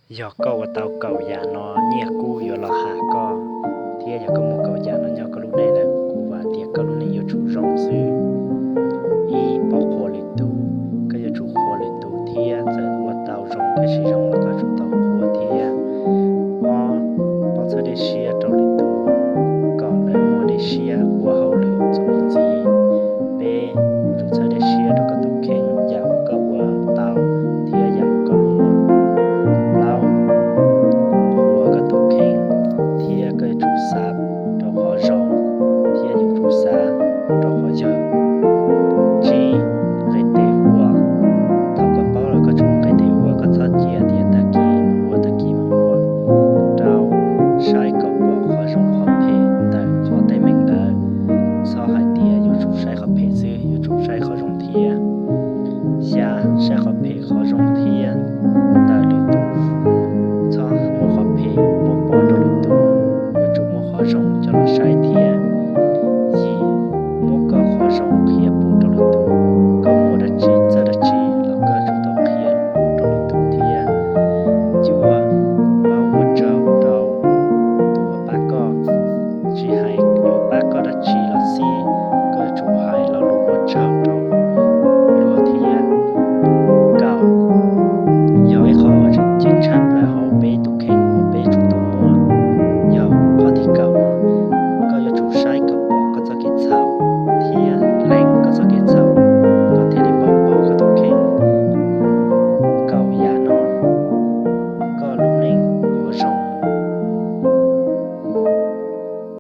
Yog koj ua tau kaum yam no, nyiaj kub yuav los has koj, thiab yog koj muaj kaum yam no nyob koj lub neej lawm, kuv vam tias koj lub neej yuav tsum zoo xwb. Ib, paub qhuas lwm tus. Koj yuav tsum qhuas lwm tus thiab txawm ua tau zoo thiab tsis zoo los koj tsum tau